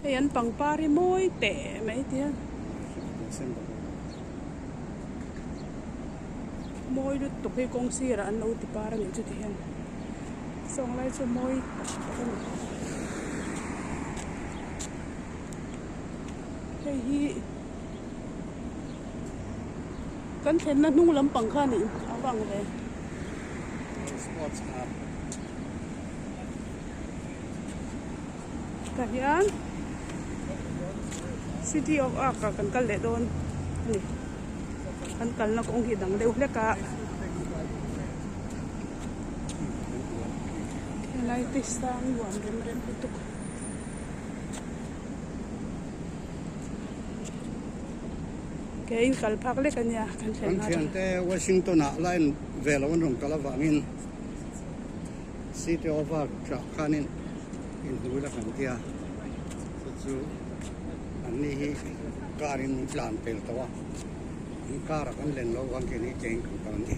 Hei an pangpar hi mawi teh mai ti a. Mawi lutuk hi kawng sirah an lo ti par a nih chu ti hian sawng lai chu mawi tak tak a ni. Hei hi kan thlenna hnung lampang kha a nih a vang ve. Tah hian city of ark ah kan kal leh dawn a ni kan kalna kawng hi dang deuh hlek a helai te sang nuam rem rem lutuk. Ke in kal phak lek a nia kan thlen Kan thiante Washington ah line ve lo an rawn kal avangin City of Ark ah khanin inhnu ila kan tia chu chu an ni hi car in min tlan pel tawh a an car ah kan len loh avang khian hei cheng kan kal a ni.